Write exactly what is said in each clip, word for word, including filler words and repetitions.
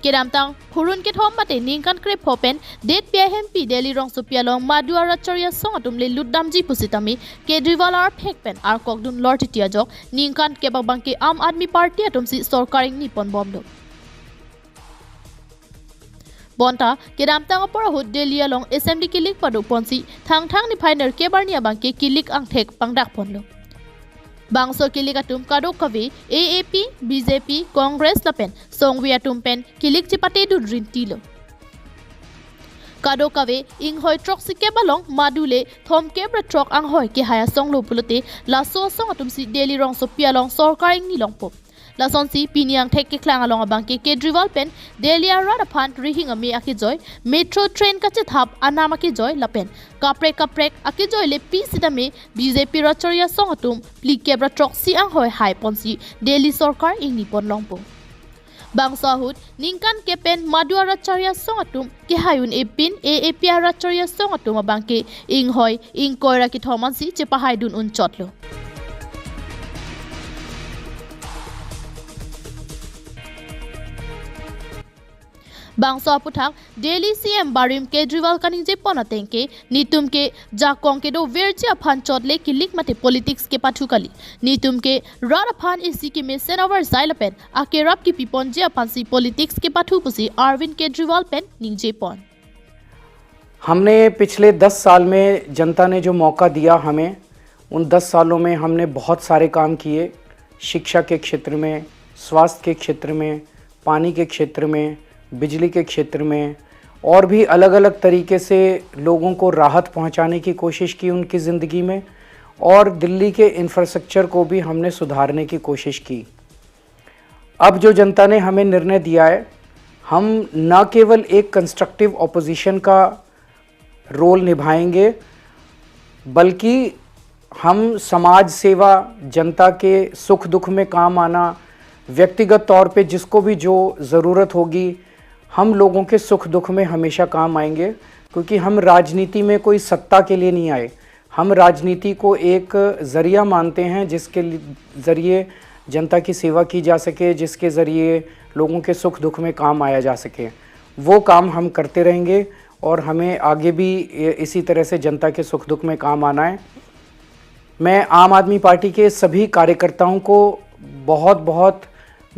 Kedamtang phurun kethom mate ningkan krepho pen det pi ahempi Delhi rongsopi along Madhu arat chari asong atum le lutdamji pusitame Kejriwal arphek pen arkok dunlor titi ajok ningkan kep abangke Aam Aadmi Party atum si sorkar ingni ponbomlo. Bonta kedamtang apor ahut Delhi along assembly kelik pado ponsi Thangthang niphai nerkep arni abangke kelik angthek pangdak ponlo. Bangso kelik atum kadokave A A P, B J P, Congress lapen songvi atum pen kelik chepate dun rintilo. Kadokave inghoi throksi kep along Madhu le thomkep ra throk anghoi kehai asong lo pulote laso asong atum si Delhi rongsopi along sorkar ingni longpo. Lasonsi pini angthek keklang along abangke Kejriwal pen Delhi arat aphan rihing ame akejoi, metro train kachethap anam akejoi lapen kaprek kaprek akejoi le pi sitame B J P rat chari asong atum phlikep ra throksi anghoi hai ponsi Delhi sorkar ingni pon longpo. Bangso ahut ningkan kep pen Madhu arat chari asong atum kehai un-e pin A A P arat chari asong atum abangke inghoi ingkoi ra kethom ansi chepahai dun unchotlo. Bangso aputhak Delhi C M barim Kejriwal kaningje pon atengke nitum ke jakong kedo verji aphan chot le kelik mate politics kepathu kali. Nitum ke rat aphan isi kemesen avarsai lapen akerap kepi ponji aphansi politics kepathu pusi Arvind Kejriwal pen ningje pon. हमने पिछले दस साल में जनता ने जो मौका दिया हमें, उन दस सालों में हमने बहुत सारे काम किए। शिक्षा के क्षेत्र में, स्वास्थ्य के क्षेत्र में, पानी के क्षेत्र में, बिजली के क्षेत्र में और भी अलग-अलग तरीके से लोगों को राहत पहुंचाने की कोशिश की उनकी ज़िंदगी में, और दिल्ली के इंफ्रास्ट्रक्चर को भी हमने सुधारने की कोशिश की। अब जो जनता ने हमें निर्णय दिया है, हम न केवल एक कंस्ट्रक्टिव ऑपोजिशन का रोल निभाएंगे, बल्कि हम समाज सेवा, जनता के सुख दुख में काम आना, व्यक्तिगत तौर पे जिसको भी जो ज़रूरत होगी, हम लोगों के सुख दुख में हमेशा काम आएंगे, क्योंकि हम राजनीति में कोई सत्ता के लिए नहीं आए। हम राजनीति को एक ज़रिया मानते हैं जिसके लि- ज़रिए जनता की सेवा की जा सके, जिसके ज़रिए लोगों के सुख दुख में काम आया जा सके। वो काम हम करते रहेंगे और हमें आगे भी ये- इसी तरह से जनता के सुख दुख में काम आना है। मैं आम आदमी पार्टी के सभी कार्यकर्ताओं को बहुत बहुत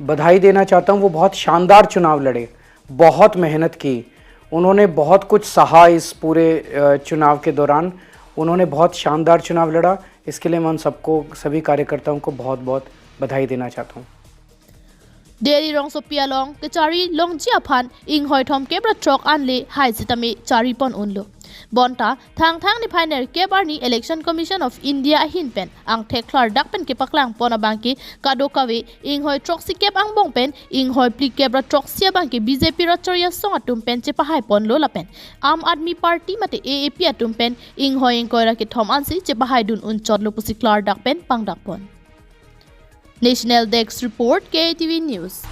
बधाई देना चाहता हूँ। वो बहुत शानदार चुनाव लड़े, बहुत मेहनत की, उन्होंने बहुत कुछ सहा इस पूरे अ, चुनाव के दौरान। उन्होंने बहुत शानदार चुनाव लड़ा। इसके लिए मैं उन सबको, सभी कार्यकर्ताओं को बहुत बहुत बधाई देना चाहता हूँ। Delhi rongsopi along kechari longji aphan inghoi thomkep ra throk an le hai sitame chari pon unlo. Bonta Thangthang niphai nerkep arni Election Commission of India ahin pen angthek klardak pen kepaklang pon abangke kadokave inghoi throksi kep angbong pen inghoi phlikep ra throksi abangke B J P rat chari asong atum pen chepahai ponlo lapen Aam Aadmi Party mate A A P atum pen inghoi ingkoi ra kethom ansi chepahai dun unchotlo pusi klardak pen pangdak pon. National Desk Report, K T V News.